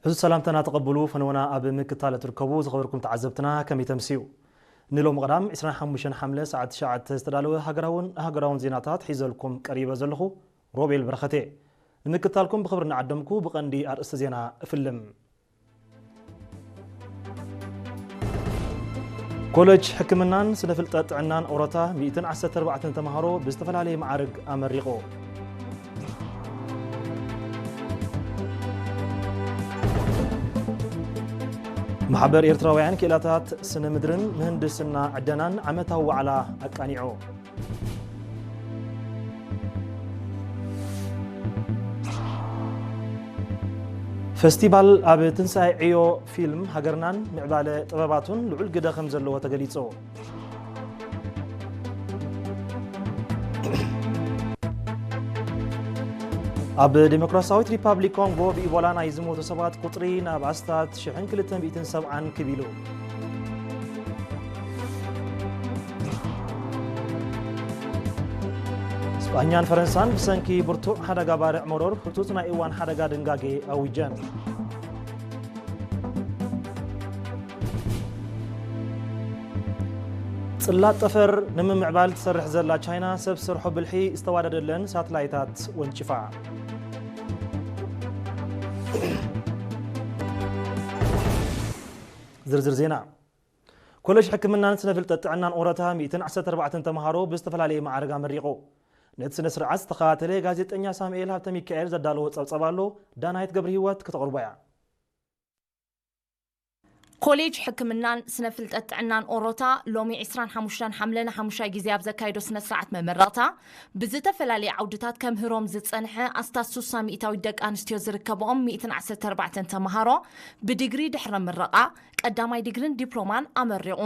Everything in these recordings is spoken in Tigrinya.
እዚ ሰላምታና ተቐብሉ፣ ፈነወና ኣብ ምክታል እትርከቡ ዝኸበርኩም ተዓዘብትና ከመይ ተምስዩ? ንሎሚ ቀዳም ዕስራን ሓሙሽተን ሓምለ ሰዓት ትሽዓተ ዝተዳለወ ሃገራውን ሃገራውን ዜናታት ሒዘልኩም ቀሪበ ዘለኹ ሮቤል በረኸቴ። ንምክታልኩም ብኽብሪ እናዓደምኩ ብቐንዲ ኣርእስቲ ዜና እፍልም። ኮለጅ ሕክምናን ስነ ፍልጠት ጥዕናን ኦሮታ ሚእትን ዓሰርተ ኣርባዕተን ተምሃሮ ብዝተፈላለየ መዓርግ ኣመሪቑ። ማሕበር ኤርትራውያን ክኢላታት ስነ ምድርን ምህንድስና ዕደናን ዓመታዊ ዋዕላ ኣቃኒዑ። ፈስቲቫል ኣብ ትንሳኤ ዕዮ ፊልም ሃገርናን ምዕባለ ጥበባቱን ልዑል ግደ ከም ዘለዎ ተገሊጹ። ኣብ ዴሞክራሲያዊት ሪፓብሊክ ኮንጎ ብኢቦላ ናይ ዝሞቱ ሰባት ቁጽሪ ናብ ኣስታት ሽሕን ክልተ ሚእትን ሰብዓን ክብ ኢሉ። ስጳኛን ፈረንሳን ብሰንኪ ብርቱዕ ሓደጋ ባርዕ መሮር ህጹጽ ናይ እዋን ሓደጋ ድንጋጌ ኣዊጀን። ጽላት ጠፈር ንምምዕባል ትሰርሕ ዘላ ቻይና ሰብ ሰርሖ ብልሒ ዝተዋደደለን ሳትላይታት ወንጭፋ። ዝርዝር ዜና። ኮሌጅ ሕክምናን ስነ ፍልጠት ጥዕናን ኦረታ ሚእትን ዓሰርተ ኣርባዕተን ተምሃሮ ብዝተፈላለየ ማዕረግ ኣመሪቑ። ነቲ ስነ ስርዓት ዝተኸታተለ ጋዜጠኛ ሳሙኤል ሃብተ ሚካኤል ዘዳለዎ ጸብጸብ ኣሎ፣ ዳናይት ገብረ ህይወት ክተቕርቦ እያ። ኮሌጅ ሕክምናን ስነ ፍልጠት ጥዕናን ኦሮታ ሎሚ ዕስራን ሓሙሽተን ሓምለ ንሓሙሻይ ግዜ ኣብ ዘካየዶ ስነ ስርዓት መመረቕታ ብዝተፈላለየ ዓውድታት ከምህሮም ዝጸንሐ ኣስታት ሱሳ ሚእታዊት ደቂ ኣንስትዮ ዝርከብኦም ሚእትን ዓሰርተ ኣርባዕተን ተምሃሮ ብዲግሪ ድሕረ ምረቓ ቀዳማይ ዲግሪን ዲፕሎማን ኣመሪቑ።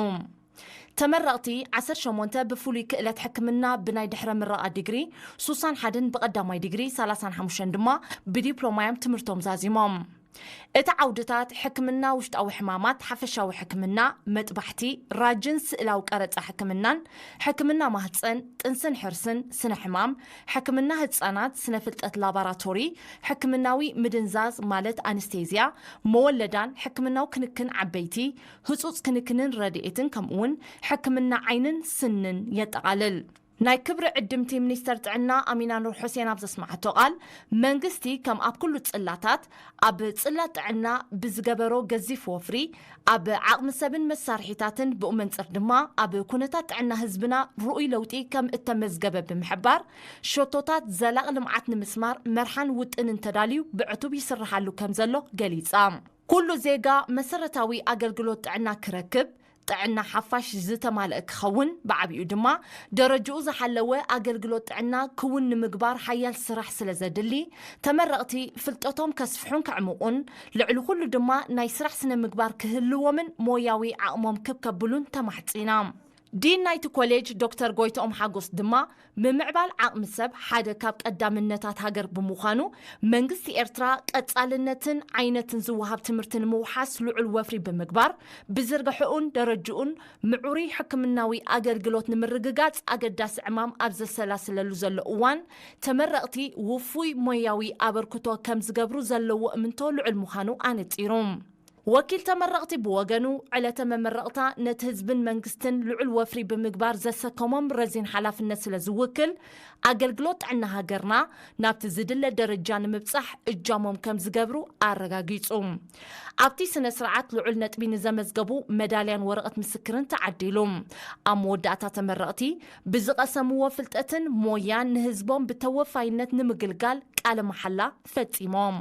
ተመረቕቲ ዓሰርተ ሸሞንተ ብፍሉይ ክእለት ሕክምና ብናይ ድሕረ ምረቓ ዲግሪ፣ ሱሳን ሓደን ብቐዳማይ ዲግሪ፣ ሰላሳን ሓሙሽተን ድማ ብዲፕሎማ እዮም ትምህርቶም ዛዚሞም። እቲ ዓውድታት ሕክምና ውሽጣዊ ሕማማት፣ ሓፈሻዊ ሕክምና፣ መጥባሕቲ፣ ራጅን ስእላዊ ቀረጻ ሕክምናን፣ ሕክምና ማህጸን፣ ጥንስን ሕርስን፣ ስነ ሕማም፣ ሕክምና ህጻናት፣ ስነ ፍልጠት ላባራቶሪ፣ ሕክምናዊ ምድንዛዝ ማለት ኣንስቴዝያ፣ መወለዳን ሕክምናዊ ክንክን ዓበይቲ፣ ህጹጽ ክንክንን ረድኤትን ከምኡውን ሕክምና ዓይንን ስንን የጠቓልል። ናይ ክብሪ ዕድምቲ ሚኒስተር ጥዕና ኣሚና ኑር ሑሴን ኣብ ዘስማዓቶ ቃል፣ መንግስቲ ከም ኣብ ኩሉ ጽላታት ኣብ ጽላት ጥዕና ብዝገበሮ ገዚፍ ወፍሪ፣ ኣብ ዓቕሚ ሰብን መሳርሒታትን ብኡ መንጽር ድማ ኣብ ኩነታት ጥዕና ህዝብና ርኡይ ለውጢ ከም እተመዝገበ ብምሕባር፣ ሸቶታት ዘላቒ ልምዓት ንምስማር መርሓን ውጥንን ተዳልዩ ብዕቱብ ይስርሓሉ ከም ዘሎ ገሊጻ። ኩሉ ዜጋ መሰረታዊ ኣገልግሎት ጥዕና ክረክብ፣ ጥዕና ሓፋሽ ዝተማልአ ክኸውን፣ ብዓቢኡ ድማ ደረጅኡ ዝሓለወ ኣገልግሎት ጥዕና ክውን ንምግባር ሓያል ስራሕ ስለ ዘድሊ፣ ተመረቕቲ ፍልጠቶም ከስፍሑን ከዕምቑን፣ ልዕሊ ኩሉ ድማ ናይ ስራሕ ስነ ምግባር ክህልዎምን ሞያዊ ዓቕሞም ክብ ከብሉን ተማሕጺና። ዲን ናይቲ ኮሌጅ ዶክተር ጎይትኦም ሓጎስ ድማ፣ ምምዕባል ዓቕሚ ሰብ ሓደ ካብ ቀዳምነታት ሃገር ብምዃኑ፣ መንግስቲ ኤርትራ ቀጻልነትን ዓይነትን ዝወሃብ ትምህርቲ ንምውሓስ ልዑል ወፍሪ ብምግባር፣ ብዝርግሕኡን ደረጅኡን ምዑሩይ ሕክምናዊ ኣገልግሎት ንምርግጋጽ ኣገዳሲ ዕማም ኣብ ዘሰላስለሉ ዘሎ እዋን፣ ተመረቕቲ ውፉይ ሞያዊ ኣበርክቶ ከም ዝገብሩ ዘለዎ እምንቶ ልዑል ምዃኑ ኣነጺሩ። ወኪል ተመረቕቲ ብወገኑ፣ ዕለተ መመረቕታ ነቲ ህዝብን መንግስትን ልዑል ወፍሪ ብምግባር ዘሰከሞም ረዚን ሓላፍነት ስለ ዝውክል፣ ኣገልግሎት ጥዕና ሃገርና ናብቲ ዝድለ ደረጃ ንምብጻሕ እጃሞም ከም ዝገብሩ ኣረጋጊጹ። ኣብቲ ስነ ስርዓት ልዑል ነጥቢ ንዘመዝገቡ መዳልያን ወረቐት ምስክርን ተዓዲሉ። ኣብ መወዳእታ ተመረቕቲ ብዝቐሰምዎ ፍልጠትን ሞያን ንህዝቦም ብተወፋይነት ንምግልጋል ቃለ መሓላ ፈጺሞም።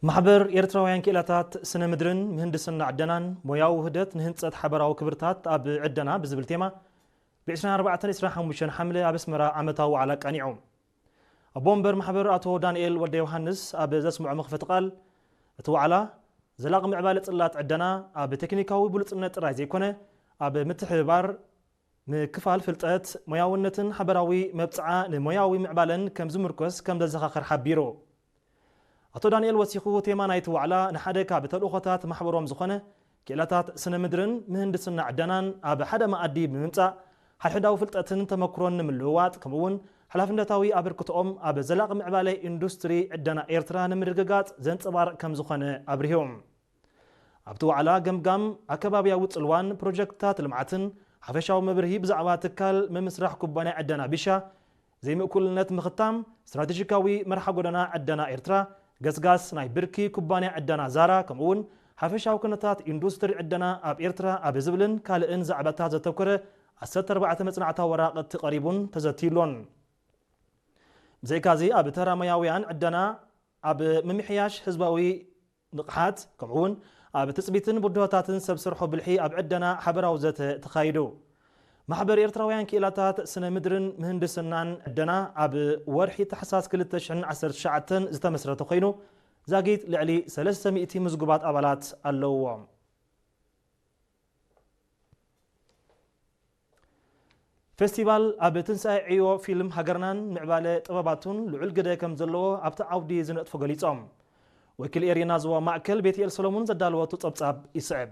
ማሕበር ኤርትራውያን ክኢላታት ስነ ምድርን ምህንድስና ዕደናን ሞያዊ ውህደት ንህንጸት ሓበራዊ ክብርታት ኣብ ዕደና ብዝብል ቴማ ብ ዕስራን ኣርባዕተን ዕስራን ሓሙሽተን ሓምለ ኣብ ኣስመራ ዓመታዊ ዋዕላ ኣቃኒዑ። ኣቦ ወንበር ማሕበር ኣቶ ዳንኤል ወልደ ዮሃንስ ኣብ ዘስምዖ መኽፈቲ ቃል፣ እቲ ዋዕላ ዘላቒ ምዕባለ ጽላት ዕደና ኣብ ቴክኒካዊ ብሉጽነት ጥራይ ዘይኮነ፣ ኣብ ምትሕብባር፣ ምክፋል ፍልጠት፣ ሞያውነትን ሓበራዊ መብጽዓ ንሞያዊ ምዕባለን ከም ዝምርኮስ ከም ዘዘኻኽር ሓቢሩ። ኣቶ ዳንኤል ወሲኹ፣ ቴማ ናይቲ ዋዕላ ንሓደ ካብ ተልእኾታት ማሕበሮም ዝኾነ ክኢላታት ስነ ምድርን ምህንድስና ዕደናን ኣብ ሓደ መኣዲ ብምምጻእ፣ ሓድሕዳዊ ፍልጠትን ተመክሮን ንምልውዋጥ፣ ከምኡ'ውን ሓላፍነታዊ ኣበርክቶኦም ኣብ ዘላቒ ምዕባለ ኢንዱስትሪ ዕደና ኤርትራ ንምርግጋጽ ዘንጸባርቕ ከም ዝኾነ ኣብሪሆም። ኣብቲ ዋዕላ ገምጋም ኣከባብያዊ ጽልዋን ፕሮጀክትታት ልምዓትን ሓፈሻዊ መብርሂ ብዛዕባ ትካል ምምስራሕ ኩባንያ ዕደና ቢሻ፣ ዘይምእኩልነት ምኽታም፣ ስትራቴጂካዊ መርሓ ጎደና ዕደና ኤርትራ፣ ገስጋስ ናይ ብርኪ ኩባንያ ዕደና ዛራ፣ ከምኡውን ሓፈሻዊ ኩነታት ኢንዱስትሪ ዕደና ኣብ ኤርትራ ኣብ ዝብልን ካልእን ዛዕባታት ዘተኮረ ዓሰርተ ኣርባዕተ መጽናዕታዊ ወራቕቲ ቀሪቡን ተዘትዩሎን። ብዘይካዚ ኣብ ተራማያውያን ዕደና ኣብ ምምሕያሽ ህዝባዊ ንቕሓት፣ ከምኡውን ኣብ ትጽቢትን ብድሆታትን ሰብ ስርሖ ብልሒ ኣብ ዕደና ሓበራዊ ዘተ ተኻይዱ። ማሕበር ኤርትራውያን ክኢላታት ስነ ምድርን ምህንድስናን ዕደና ኣብ ወርሒ ታሕሳስ ክልተ ሽሕን ዓሰርተ ትሽዓተን ዝተመስረተ ኮይኑ፣ ዛጊት ልዕሊ ሰለስተ ሚእቲ ምዝጉባት ኣባላት ኣለውዎ። ፌስቲቫል ኣብ ትንሳኤ ዕዮ ፊልም ሃገርናን ምዕባለ ጥበባቱን ልዑል ግደ ከም ዘለዎ ኣብቲ ዓውዲ ዝነጥፉ ገሊጾም። ወኪል ኤሪና ዞባ ማእከል ቤትኤል ሰሎሙን ዘዳለወቱ ጸብጻብ ይስዕብ።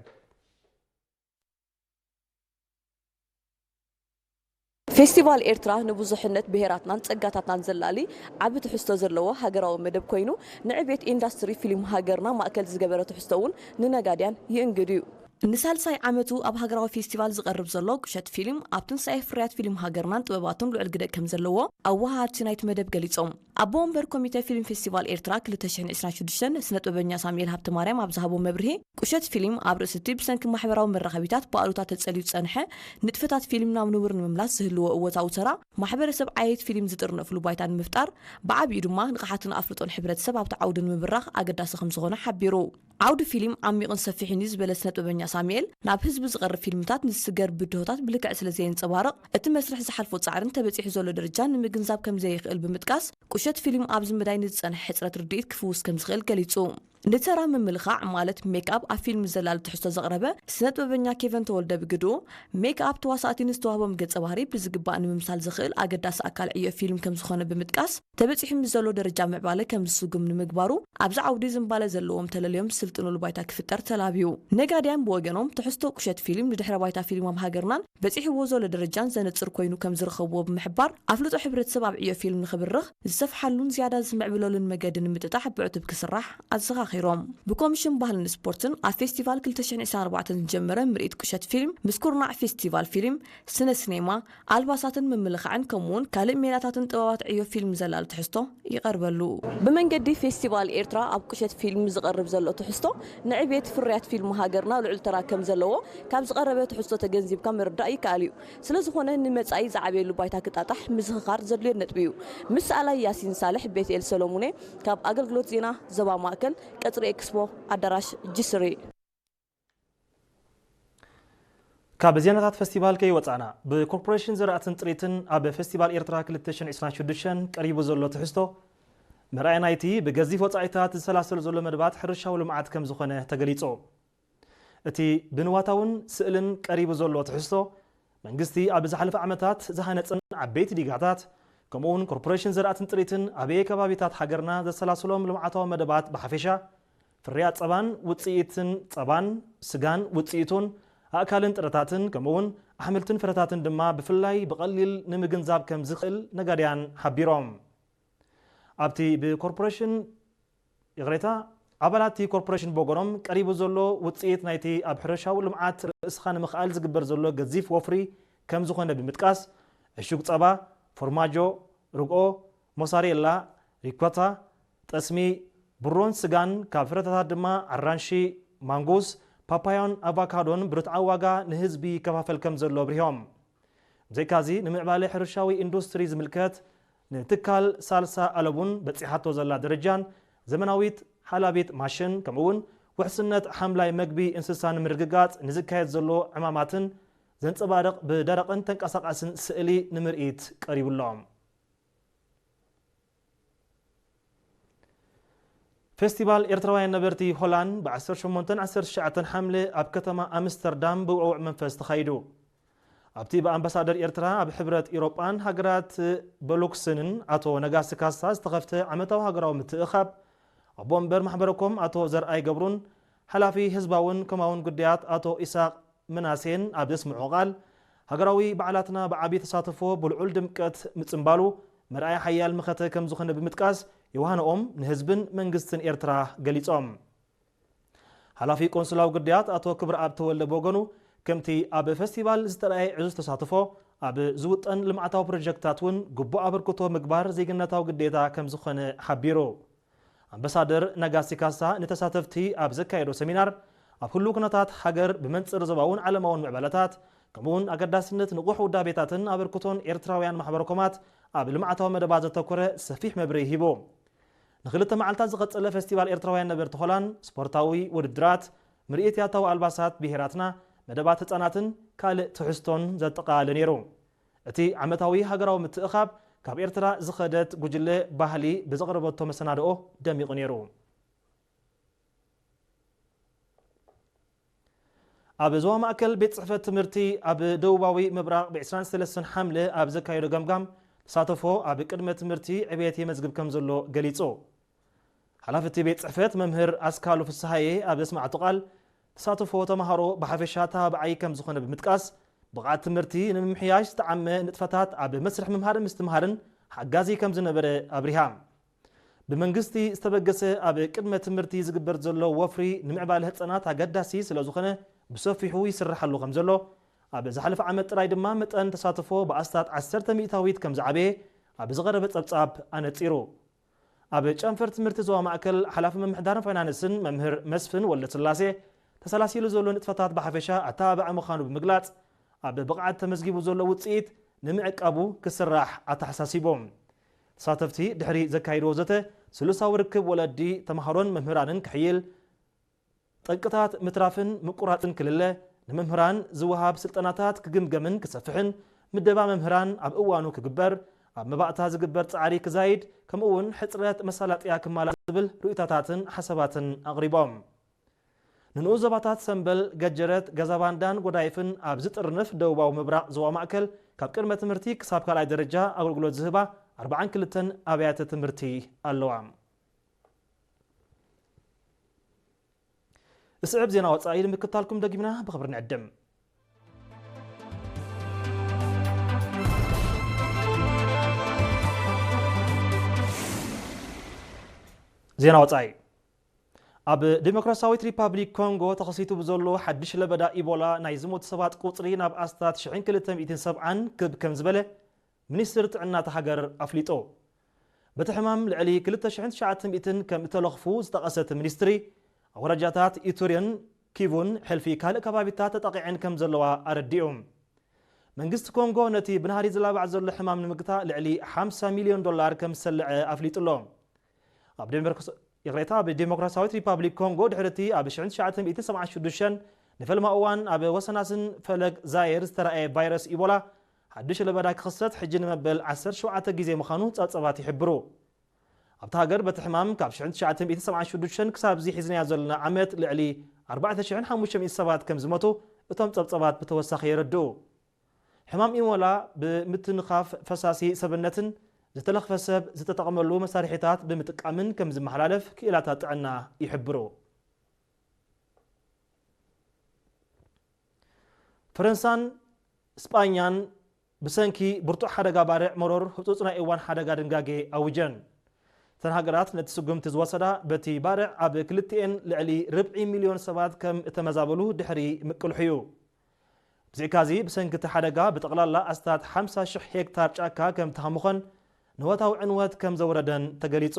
ፌስቲቫል ኤርትራ ንብዙሕነት ብሄራትናን ጸጋታትናን ዘላሊ ዓቢ ትሕዝቶ ዘለዎ ሃገራዊ መደብ ኮይኑ፣ ንዕቤት ኢንዳስትሪ ፊልም ሃገርና ማእከል ዝገበረ ትሕዝቶ እውን ንነጋድያን ይእንግድ እዩ። ንሳልሳይ ዓመቱ ኣብ ሃገራዊ ፌስቲቫል ዝቐርብ ዘሎ ቁሸት ፊልም፣ ኣብ ትንሳኤ ፍርያት ፊልም ሃገርናን ጥበባቱን ልዑል ግደ ከም ዘለዎ ኣወሃሃድቲ ናይቲ መደብ ገሊጾም። ኣቦ ወንበር ኮሚተ ፊልም ፌስቲቫል ኤርትራ ክልተ ሽሕን ዕስራን ሽዱሽተን ስነ ጥበበኛ ሳሙኤል ሃብተማርያም ኣብ ዝሃቦ መብርሂ፣ ቁሸት ፊልም ኣብ ርእሲ እቲ ብሰንኪ ማሕበራዊ መራኸቢታት ብኣሉታ ተጸልዩ ዝጸንሐ ንጥፈታት ፊልም ናብ ንቡር ንምምላስ ዝህልዎ እወታዊ ተራ፣ ማሕበረሰብ ዓየይቲ ፊልም ዝጥርነፍሉ ባይታ ንምፍጣር፣ ብዓቢኡ ድማ ንቕሓትን ኣፍልጦን ሕብረተሰብ ኣብቲ ዓውዲ ንምብራኽ ኣገዳሲ ከም ዝኾነ ሓቢሩ። ዓውዲ ፊልም ዓሚቕን ሰፊሕን እዩ ዝበለ ስነ ጥበበኛ ሳሙኤል፣ ናብ ህዝቢ ዝቐርብ ፊልምታት ንዝስገር ብድሆታት ብልክዕ ስለ ዘየንጸባርቕ፣ እቲ መስርሕ ዝሓልፎ ጻዕርን ተበጺሑ ዘሎ ደረጃን ንምግንዛብ ከም ዘይኽእል ብምጥቃስ፣ ቁሸት ፊልም ኣብዚ መዳይ ንዝጸንሐ ሕጽረት ርድኢት ክፍውስ ከም ዝኽእል ገሊጹ። ንተራ ምምልኻዕ ማለት ሜክኣፕ ኣብ ፊልም ዘላሊ ትሕዝቶ ዘቕረበ ስነ ጥበበኛ ኬቨን ተወልደ ብግድኡ፣ ሜክኣፕ ተዋሳእቲ ንዝተዋህቦም ገጸ ባህሪ ብዝግባእ ንምምሳል ዘኽእል ኣገዳሲ ኣካል ዕዮ ፊልም ከም ዝኾነ ብምጥቃስ፣ ተበጺሑ ምስ ዘሎ ደረጃ ምዕባለ ከም ዝስጉም ንምግባሩ ኣብዚ ዓውዲ ዝንባለ ዘለዎም ተለልዮም ዝስልጥኑሉ ባይታ ክፍጠር ተላብዩ። ነጋድያን ብወገኖም ትሕዝቶ ቁሸት ፊልም ንድሕረ ባይታ ፊልም ኣብ ሃገርናን በጺሕዎ ዘሎ ደረጃን ዘነጽር ኮይኑ ከም ዝረኸብዎ ብምሕባር፣ ኣፍልጦ ሕብረተሰብ ኣብ ዕዮ ፊልም ንኽብርኽ ዝሰፍሓሉን ዝያዳ ዝምዕብለሉን መገዲ ንምጥጣሕ ብዕቱብ ክስራሕ ኣዘኻኺሮም። ብኮሚሽን ባህልን ስፖርትን ኣብ ፌስቲቫል ክልተ ሽሕን ዕስራን ኣርባዕተን ዝጀመረ ምርኢት ቁሸት ፊልም ምስ ኩርናዕ ፌስቲቫል ፊልም፣ ስነ ሲኔማ፣ ኣልባሳትን ምምልኻዕን ከምኡውን ካልእ ሜላታትን ጥበባት ዕዮ ፊልም ዘላሊ ትሕዝቶ ይቐርበሉ። ብመንገዲ ፌስቲቫል ኤርትራ ኣብ ቁሸት ፊልም ዝቐርብ ዘሎ ትሕዝቶ ንዕቤት ፍርያት ፊልም ሃገርና ልዑል ተራ ከም ዘለዎ ካብ ዝቐረበ ትሕዝቶ ተገንዚብካ ምርዳእ ይከኣል እዩ። ስለ ዝኾነ ንመጻኢ ዝዓበየሉ ባይታ ክጣጣሕ ምዝኽኻር ዘድልዮ ነጥቢ እዩ። ምስ ሰኣላይ ያሲን ሳልሕ፣ ቤትኤል ሰሎሙኔ፣ ካብ ኣገልግሎት ዜና ዞባ ማእከል፣ ቀጽሪ ኤክስፖ ኣዳራሽ ጂ ስሪ። ካብ ዜናታት ፈስቲቫል ከይወጻእና፣ ብኮርፖሬሽን ዘራእትን ጥሪትን ኣብ ፈስቲቫል ኤርትራ ክልተ ሽሕን ዕስራን ሽዱሽተን ቀሪቡ ዘሎ ትሕዝቶ፣ መርኣያ ናይቲ ብገዚፍ ወጻኢታት ዝሰላሰል ዘሎ መደባት ሕርሻዊ ልምዓት ከም ዝኾነ ተገሊጹ። እቲ ብንዋታውን ስእልን ቀሪቡ ዘሎ ትሕዝቶ፣ መንግስቲ ኣብ ዝሓለፈ ዓመታት ዝሃነጸን ዓበይቲ ዲጋታት፣ ከምኡውን ኮርፖሬሽን ዘራእትን ጥሪትን ኣበየ ከባቢታት ሃገርና ዘሰላስሎም ልምዓታዊ መደባት ብሓፈሻ፣ ፍርያት ጸባን ውጽኢትን ጸባን፣ ስጋን ውጽኢቱን፣ ኣእካልን ጥረታትን፣ ከምኡውን ኣሕምልትን ፍረታትን ድማ ብፍላይ ብቐሊል ንምግንዛብ ከም ዝኽእል ነጋድያን ሓቢሮም። ኣብቲ ብኮርፖሬሽን፣ ይቕሬታ፣ ኣባላት እቲ ኮርፖሬሽን ብወገኖም ቀሪቡ ዘሎ ውጽኢት ናይቲ ኣብ ሕርሻዊ ልምዓት ርእስኻ ንምኽኣል ዝግበር ዘሎ ገዚፍ ወፍሪ ከም ዝኾነ ብምጥቃስ፣ ዕሹግ ጸባ፣ ፎርማጆ፣ ርግኦ፣ ሞሳሬላ፣ ሪኮታ፣ ጠስሚ፣ ብሮን ስጋን፣ ካብ ፍረታት ድማ ኣራንሺ፣ ማንጎስ፣ ፓፓዮን ኣቫካዶን ብርትዓዊ ዋጋ ንህዝቢ ይከፋፈል ከም ዘሎ ኣብሪሆም። ብዘይካዚ፣ ንምዕባለ ሕርሻዊ ኢንዱስትሪ ዝምልከት ንትካል ሳልሳ ኣለቡን በጺሓቶ ዘላ ደረጃን ዘመናዊት ሓላቢት ማሽን፣ ከምኡውን ውሕስነት ሓምላይ መግቢ እንስሳ ንምርግጋጽ ንዝካየድ ዘሎ ዕማማትን ዘንጸባርቕ ብደረቕን ተንቀሳቓስን ስእሊ ንምርኢት ቀሪቡሎም። ፌስቲቫል ኤርትራውያን ነበርቲ ሆላንድ ብ ዓሰርተ ሸሞንተን ዓሰርተ ትሽዓተን ሓምለ ኣብ ከተማ ኣምስተርዳም ብውዕዉዕ መንፈስ ተኻይዱ። ኣብቲ ብኣምባሳደር ኤርትራ ኣብ ሕብረት ኢሮጳን ሃገራት በሉክስንን ኣቶ ነጋሲ ካሳ ዝተኸፍተ ዓመታዊ ሃገራዊ ምትእኻብ፣ ኣቦ ወንበር ማሕበረኮም ኣቶ ዘርኣይ ገብሩን ሓላፊ ህዝባውን ኮማውን ጉዳያት ኣቶ ኢሳቕ ምናሴን ኣብ ዘስምዖ ቃል፣ ሃገራዊ በዓላትና ብዓቢ ተሳትፎ ብልዑል ድምቀት ምጽንባሉ መርኣያ ሓያል መኸተ ከም ዝኾነ ብምጥቃስ፣ የውሃንኦም ንህዝብን መንግስትን ኤርትራ ገሊጾም። ሓላፊ ቆንስላዊ ጉዳያት ኣቶ ክብረኣብ ተወልደ ብወገኑ፣ ከምቲ ኣብ ፈስቲቫል ዝተረኣየ ዕዙዝ ተሳትፎ፣ ኣብ ዝውጠን ልምዓታዊ ፕሮጀክትታት እውን ግቡእ ኣበርክቶ ምግባር ዜግነታዊ ግዴታ ከም ዝኾነ ሓቢሩ። ኣምባሳደር ናጋሲ ካሳ ንተሳተፍቲ ኣብ ዘካየዶ ሰሚናር፣ ኣብ ህሉው ኩነታት ሃገር ብመንጽር ዞባውን ዓለማውን ምዕባለታት፣ ከምኡውን ኣገዳስነት ንቑሕ ውዳቤታትን ኣበርክቶን ኤርትራውያን ማሕበረ ኮማት ኣብ ልምዓታዊ መደባት ዘተኮረ ሰፊሕ መብርሂ ሂቡ። ንኽልተ መዓልታት ዝቐጸለ ፈስቲቫል ኤርትራውያን ነበርቲ ሆላንድ፣ ስፖርታዊ ውድድራት፣ ምርኢት ያታዊ ኣልባሳት ብሄራትና፣ መደባት ህጻናትን ካልእ ትሕዝቶን ዘጠቓለለ ነይሩ። እቲ ዓመታዊ ሃገራዊ ምትእኻብ፣ ካብ ኤርትራ ዝኸደት ጉጅለ ባህሊ ብዘቕረበቶ መሰናድኦ ደሚቑ ነይሩ። ኣብ ዞባ ማእከል ቤት ጽሕፈት ትምህርቲ ኣብ ደቡባዊ ምብራቕ ብ ዕስራን ሰለስተን ሓምለ ኣብ ዘካየዶ ገምጋም ተሳተፎ ኣብ ቅድመ ትምህርቲ ዕብየት የመዝግብ ከም ዘሎ ገሊጹ። ሓላፊ እቲ ቤት ጽሕፈት መምህር ኣስካሉ ፍስሃየ ኣብ ዘስማዕቶ ቃል፣ ተሳትፎ ተማሃሮ ብሓፈሻ ተባባዓይ ከም ዝኾነ ብምጥቃስ፣ ብቕዓት ትምህርቲ ንምምሕያሽ ዝጠዓመ ንጥፈታት ኣብ መስርሕ ምምሃርን ምስትምሃርን ሓጋዚ ከም ዝነበረ ኣብሪሃ። ብመንግስቲ ዝተበገሰ ኣብ ቅድመ ትምህርቲ ዝግበር ዘሎ ወፍሪ ንምዕባለ ህጻናት ኣገዳሲ ስለ ዝኾነ ብሰፊሑ ይስራሓሉ ከም ዘሎ፣ ኣብ ዝሓለፈ ዓመት ጥራይ ድማ መጠን ተሳትፎ ብኣስታት ዓሰርተ ሚእታዊት ከም ዝዓበየ ኣብ ዝቐረበ ጸብጻብ ኣነጺሩ። ኣብ ጨንፈር ትምህርቲ ዞባ ማእከል ሓላፊ ምምሕዳርን ፋይናንስን መምህር መስፍን ወልደስላሴ፣ ተሰላሲሉ ዘሎ ንጥፈታት ብሓፈሻ ኣተባባዒ ምዃኑ ብምግላጽ፣ ኣብ ብቕዓት ተመዝጊቡ ዘሎ ውጽኢት ንምዕቃቡ ክስራሕ ኣተሓሳሲቦም። ተሳተፍቲ ድሕሪ ዘካይድዎ ዘተ፣ ስሉሳዊ ርክብ ወለዲ፣ ተምሃሮን መምህራንን ክሕይል፣ ጠንቅታት ምትራፍን ምቁራጽን ክልለ፣ ንመምህራን ዝወሃብ ስልጠናታት ክግምገምን ክሰፍሕን፣ ምደባ መምህራን ኣብ እዋኑ ክግበር፣ ኣብ መባእታ ዝግበር ጻዕሪ ክዛይድ፣ ከምኡ እውን ሕጽረት መሳለጥያ ክማላእ ዝብል ርእይቶታትን ሓሳባትን ኣቕሪቦም። ንንኡስ ዞባታት ሰምበል፣ ገጀረት፣ ገዛባንዳን ጎዳይፍን ኣብ ዝጥርንፍ ደቡባዊ ምብራቕ ዞባ ማእከል፣ ካብ ቅድመ ትምህርቲ ክሳብ ካልኣይ ደረጃ ኣገልግሎት ዝህባ ኣርብዓን ክልተን ኣብያተ ትምህርቲ ኣለዋ። እስዕብ ዜና ወጻኢ ንምክታልኩም ደጊምና ብኽብሪ ንዕድም። ዜና ወጻኢ። ኣብ ዲሞክራሲያዊት ሪፓብሊክ ኮንጎ ተኸሲቱ ብዘሎ ሓድሽ ለበዳ ኢቦላ ናይ ዝሞቱ ሰባት ቁጽሪ ናብ ኣስታት ሽሕን ክልተ ሚእትን ሰብዓን ክብ ከም ዝበለ ሚኒስትሪ ጥዕና እታ ሃገር ኣፍሊጡ። በቲ ሕማም ልዕሊ ክልተ ሽሕን ትሽዓተ ሚእትን ከም እተለኽፉ ዝጠቐሰ እቲ ሚኒስትሪ፣ ኣውራጃታት ኢቱሪን ኪቡን ሕልፊ ካልእ ከባቢታት ተጠቒዐን ከም ዘለዋ ኣረዲኡ። መንግስቲ ኮንጎ ነቲ ብናህሪ ዝላባዕ ዘሎ ሕማም ንምግታእ ልዕሊ ሓምሳ ሚልዮን ዶላር ከም ዝሰልዐ ኣፍሊጡ ኣሎ። ኣብ ዴሞክራስ-፣ ይቕሬታ፣ ኣብ ዴሞክራሲያዊት ሪፓብሊክ ኮንጎ ድሕሪ እቲ ኣብ ሽሕን ትሽዓተ ሚእትን ሰብዓን ሽዱሽተን ንፈልማ እዋን ኣብ ወሰናስን ፈለግ ዛየር ዝተራእየ ቫይረስ ኢቦላ ሓድሽ ለበዳ ክኽሰት ሕጂ ንመበል ዓሰርተ ሸውዓተ ግዜ ምዃኑ ጸብጸባት ይሕብሩ። ኣብታ ሃገር በቲ ሕማም ካብ ሽሕን ትሽዓተ ሚእትን ሰብዓን ሽዱሽተን ክሳብ እዚ ሒዝናዮ ዘለና ዓመት ልዕሊ ኣርባዕተ ሽሕን ሓሙሽተ ሚእትን ሰባት ከም ዝሞቱ እቶም ጸብጸባት ብተወሳኺ የረድኡ። ሕማም ኢቦላ ብምትንኻፍ ፈሳሲ ሰብነትን ዝተለኽፈ ሰብ ዝተጠቐመሉ መሳርሒታት ብምጥቃምን ከም ዝመሓላለፍ ክኢላታት ጥዕና ይሕብሩ። ፈረንሳን ስጳኛን ብሰንኪ ብርቱዕ ሓደጋ ባርዕ መሮር ህጹጽ ናይ እዋን ሓደጋ ድንጋጌ ኣውጀን። እተን ሃገራት ነቲ ስጉምቲ ዝወሰዳ በቲ ባርዕ ኣብ ክልቲኤን ልዕሊ ርብዒ ሚልዮን ሰባት ከም እተመዛበሉ ድሕሪ ምቅልሑ እዩ። ብዘይካዚ፣ ብሰንኪ እቲ ሓደጋ ብጠቕላላ ኣስታት ሓምሳ ሽሕ ሄክታር ጫካ ከም ተሃሙኸን ንወታዊ ዕንወት ከም ዘውረደን ተገሊጹ።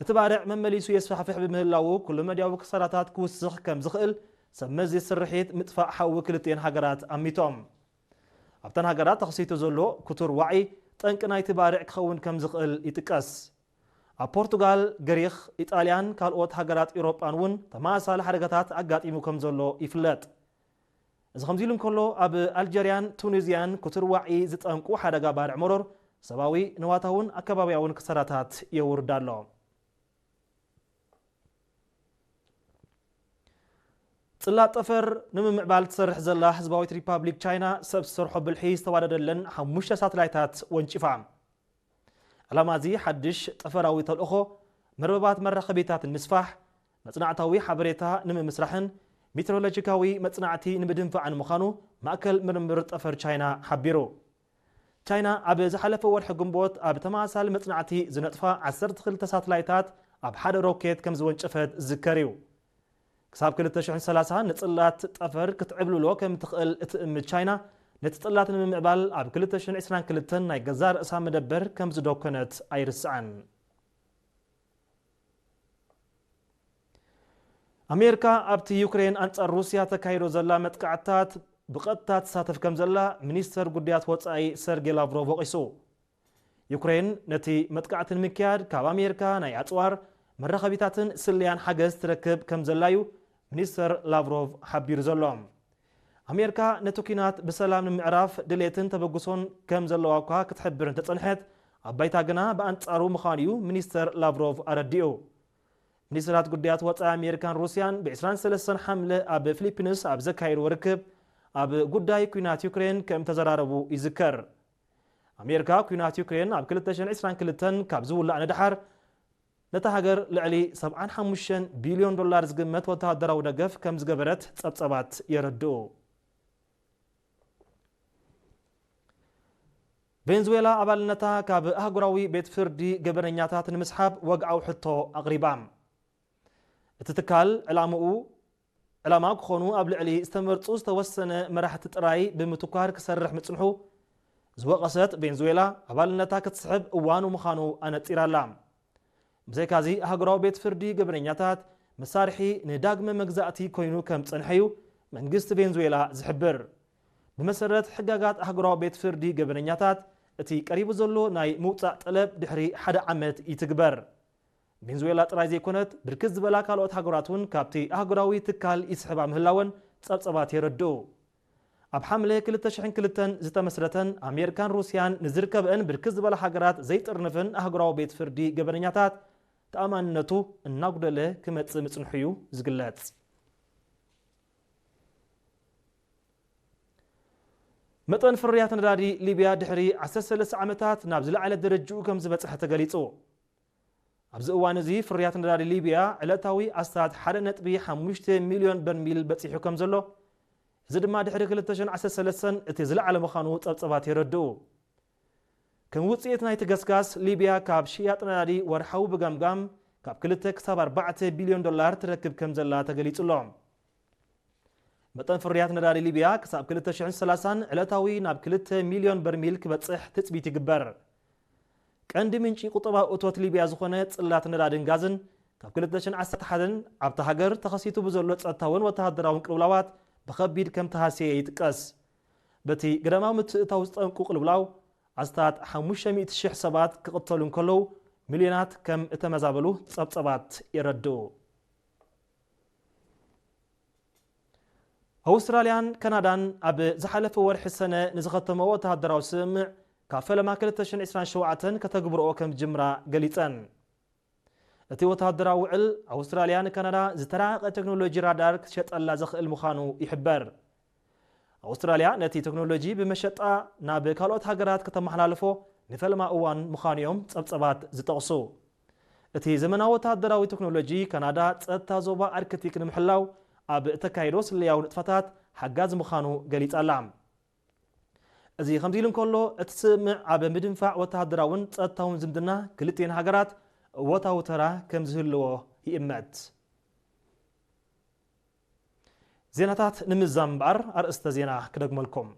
እቲ ባርዕ መመሊሱ የስፋሕፍሕ ብምህላዉ፣ ኩሉ መድያዊ ክሳራታት ክውስኽ ከም ዝኽእል ሰብ መዚ ስርሒት ምጥፋእ ሓዊ ክልቲኤን ሃገራት ኣሚቶም። ኣብተን ሃገራት ተኸሲቱ ዘሎ ክቱር ዋዒ ጠንቂ ናይቲ ባርዕ ክኸውን ከም ዝኽእል ይጥቀስ። ኣብ ፖርቱጋል፣ ግሪኽ፣ ኢጣልያን ካልኦት ሃገራት ኤውሮጳን እውን ተመሳሳሊ ሓደጋታት ኣጋጢሙ ከም ዘሎ ይፍለጥ። እዚ ከምዚ ኢሉ እንከሎ፣ ኣብ ኣልጀርያን ቱኒዝያን ክቱር ዋዒ ዝጠንቁ ሓደጋ ባርዕ መሮር ሰብኣዊ፣ ንዋታውን ኣከባብያውን ክሳራታት የውርድ ኣሎ። ጽላት ጠፈር ንምምዕባል ትሰርሕ ዘላ ህዝባዊት ሪፓብሊክ ቻይና፣ ሰብ ዝሰርሖ ብልሒ ዝተዋደደለን ሓሙሽተ ሳተላይታት ወንጪፋ። ዕላማ እዚ ሓድሽ ጠፈራዊ ተልእኾ፣ መርበባት መራኸቢታት ንምስፋሕ፣ መጽናዕታዊ ሓበሬታ ንምምስራሕን ሜትሮሎጂካዊ መጽናዕቲ ንምድንፋዕን ምዃኑ ማእከል ምርምር ጠፈር ቻይና ሓቢሩ። ቻይና ኣብ ዝሓለፈ ወርሒ ግንቦት ኣብ ተመሳሳሊ መጽናዕቲ ዝነጥፋ ዓሰርተ ክልተ ሳተላይታት ኣብ ሓደ ሮኬት ከም ዝወንጨፈት ዝዝከር እዩ። ክሳብ ክልተ ሽሕን ሰላሳን ንጽላት ጠፈር ክትዕብልሎ ከም ትኽእል እትእምት ቻይና፣ ነቲ ጽላት ንምምዕባል ኣብ ክልተ ሽሕን ዕስራን ክልተን ናይ ገዛእ ርእሳ መደበር ከም ዝደኮነት ኣይርስዓን። ኣሜሪካ ኣብቲ ዩክሬን ኣንጻር ሩስያ ተካይዶ ዘላ መጥቃዕትታት ብቐጥታ ትሳተፍ ከም ዘላ ሚኒስተር ጉዳያት ወጻኢ ሰርጌ ላቭሮቭ ወቒሱ። ዩክሬን ነቲ መጥቃዕቲ ንምክያድ ካብ ኣሜሪካ ናይ ኣጽዋር፣ መራኸቢታትን ስለያን ሓገዝ ትረክብ ከም ዘላ እዩ ሚኒስተር ላቭሮቭ ሓቢሩ ዘሎ። ኣሜሪካ ነቲ ኲናት ብሰላም ንምዕራፍ ድሌትን ተበግሶን ከም ዘለዋ እኳ ክትሕብር እንተጸንሐት፣ ኣብ ባይታ ግና ብኣንጻሩ ምዃኑ እዩ ሚኒስተር ላቭሮቭ ኣረዲኡ። ሚኒስተራት ጉዳያት ወጻኢ ኣሜሪካን ሩስያን ብ ዕስራን ሰለስተን ሓምለ ኣብ ፊሊፒንስ ኣብ ዘካየድዎ ርክብ ኣብ ጉዳይ ኲናት ዩክሬን ከም ተዘራረቡ ይዝከር። ኣሜሪካ ኲናት ዩክሬን ኣብ ክልተ ሽሕን ዕስራን ክልተን ካብ ዝውላዕ ንደሓር ነታ ሃገር ልዕሊ ሰብዓን ሓሙሽተን ቢልዮን ዶላር ዝግመት ወተሃደራዊ ደገፍ ከም ዝገበረት ጸብጸባት የረድኡ። ቬንዙዌላ ኣባልነታ ካብ ኣህጉራዊ ቤት ፍርዲ ገበነኛታት ንምስሓብ ወግዓዊ ሕቶ ኣቕሪባ። እቲ ትካል ዕላምኡ ዕላማ ክኾኑ ኣብ ልዕሊ ዝተመርጹ ዝተወሰነ መራሕቲ ጥራይ ብምትኳር ክሰርሕ ምጽንሑ ዝወቐሰት ቬንዙዌላ፣ ኣባልነታ ክትስሕብ እዋኑ ምዃኑ ኣነጺራ'ላ። ብዘይካዚ፣ ኣህጉራዊ ቤት ፍርዲ ገበነኛታት መሳርሒ ንዳግመ መግዛእቲ ኮይኑ ከም ዝጸንሐ እዩ መንግስቲ ቬንዙዌላ ዝሕብር። ብመሰረት ሕጋጋት ኣህጉራዊ ቤት ፍርዲ ገበነኛታት፣ እቲ ቀሪቡ ዘሎ ናይ ምውጻእ ጠለብ ድሕሪ ሓደ ዓመት ይትግበር። ቬንዙዌላ ጥራይ ዘይኮነት፣ ብርክት ዝበላ ካልኦት ሃገራት እውን ካብቲ ኣህጉራዊ ትካል ይስሕባ ምህላወን ጸብጸባት የረድኡ። ኣብ ሓምለ ክልተ ሽሕን ክልተን ዝተመስረተን ኣሜሪካን ሩስያን ንዝርከበአን ብርክት ዝበላ ሃገራት ዘይጥርንፍን ኣህጉራዊ ቤት ፍርዲ ገበነኛታት ተኣማንነቱ እናጉደለ ክመጽእ ምጽንሑ እዩ ዝግለጽ። መጠን ፍርያት ነዳዲ ሊብያ ድሕሪ ዓሰርተ ሰለስተ ዓመታት ናብ ዝለዓለ ደረጅኡ ከም ዝበጽሐ ተገሊጹ። ኣብዚ እዋን እዚ ፍርያት ነዳዲ ሊብያ ዕለታዊ ኣስታት ሓደ ነጥቢ ሓሙሽተ ሚልዮን በርሚል በጺሑ ከም ዘሎ፣ እዚ ድማ ድሕሪ ክልተ ሽሕን ዓሰርተ ሰለስተን እቲ ዝለዓለ ምዃኑ ጸብጸባት የረድኡ። ከም ውጽኢት ናይቲ ገስጋስ፣ ሊብያ ካብ ሽያጥ ነዳዲ ወርሓዊ ብገምጋም ካብ ክልተ ክሳብ ኣርባዕተ ቢልዮን ዶላር ትረክብ ከም ዘላ ተገሊጹ ኣሎ። መጠን ፍርያት ነዳዲ ሊብያ ክሳብ ክልተ ሽሕን ሰላሳን ዕለታዊ ናብ ክልተ ሚልዮን በርሚል ክበጽሕ ትጽቢት ይግበር። ቀንዲ ምንጪ ቁጠባዊ እቶት ሊብያ ዝኾነ ጽላት ነዳድን ጋዝን ካብ ክልተ ሽሕን ዓሰርተ ሓደን ኣብታ ሃገር ተኸሲቱ ብዘሎ ጸጥታውን ወተሃደራውን ቅልውላዋት ብኸቢድ ከም ተሃስየ ይጥቀስ። በቲ ገዳማዊ ምትእታው ዝጠንቁ ቅልውላው ኣስታት ሓሙሽተ ሚእቲ ሽሕ ሰባት ክቕተሉ እንከለዉ፣ ሚልዮናት ከም እተመዛበሉ ጸብጸባት የረድኡ። ኣውስትራልያን ካናዳን ኣብ ዝሓለፈ ወርሒ ሰነ ንዝኸተመ ወተሃደራዊ ስምምዕ ካብ ፈለማ ክልተ ሽሕን ዕስራን ሸውዓተን ከተግብርኦ ከም ዝጅምራ ገሊጸን። እቲ ወተሃደራዊ ውዕል፣ ኣውስትራልያ ንካናዳ ዝተራቐቐ ቴክኖሎጂ ራዳር ክትሸጠላ ዘኽእል ምዃኑ ይሕበር። ኣውስትራልያ ነቲ ቴክኖሎጂ ብመሸጣ ናብ ካልኦት ሃገራት ከተመሓላልፎ ንፈለማ እዋን ምዃኑ እዮም ጸብጸባት ዝጠቕሱ። እቲ ዘመናዊ ወተሃደራዊ ቴክኖሎጂ፣ ካናዳ ጸጥታ ዞባ ኣርክቲክ ንምሕላው ኣብ እተካይዶ ስለያዊ ንጥፈታት ሓጋዚ ምዃኑ ገሊጻ ኣላ። እዚ ከምዚ ኢሉ እንከሎ፣ እቲ ስምምዕ ኣብ ምድንፋዕ ወተሃደራውን ጸጥታውን ዝምድና ክልቲኤን ሃገራት እወታዊ ተራ ከም ዝህልዎ ይእመት። ዜናታት ንምዛም እምበኣር፣ ኣርእስተ ዜና ክደግመልኩም።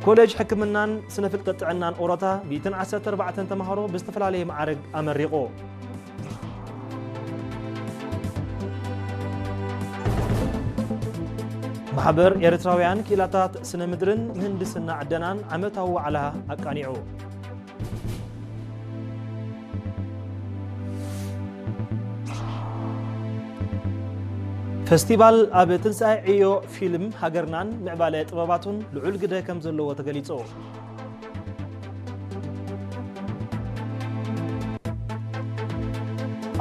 ኮሌጅ ሕክምናን ስነ ፍልጠት ጥዕናን ኦሮታ ሚእትን ዓሰርተ ኣርባዕተን ተምሃሮ ብዝተፈላለየ መዓርግ ኣመሪቑ። ማሕበር ኤርትራውያን ክኢላታት ስነ ምድርን ምህንድስና ዕደናን ዓመታዊ ዋዕላ ኣቃኒዑ። ፈስቲቫል ኣብ ትንሳኤ ዕዮ ፊልም ሃገርናን ምዕባለ ጥበባቱን ልዑል ግደ ከም ዘለዎ ተገሊጹ።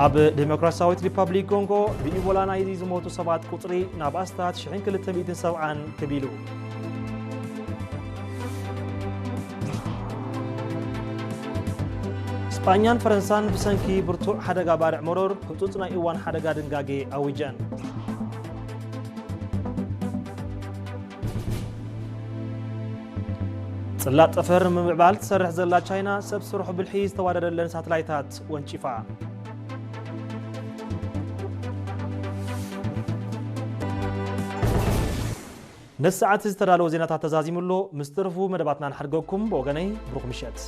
ኣብ ዴሞክራሲያዊት ሪፓብሊክ ኮንጎ ብኢቦላ ናይዚ ዝሞቱ ሰባት ቁጽሪ ናብ ኣስታት ሽሕን ክልተ ሚእትን ሰብዓን ክብ ኢሉ። ስጳኛን ፈረንሳን ብሰንኪ ብርቱዕ ሓደጋ ባርዕ መሮር ህጹጽ ናይ እዋን ሓደጋ ድንጋጌ ኣዊጀን። ጽላት ጠፈር ምምዕባል ትሰርሕ ዘላ ቻይና ሰብ ስርሑ ብልሒ ዝተዋደደለን ሳተላይታት ወንጪፋ። ነዚ ሰዓት ዝተዳለወ ዜናታት ተዛዚሙ ኣሎ። ምስ ተረፉ መደባትና ንሓድገኩም። ብወገነይ ብሩኽ ምሸት።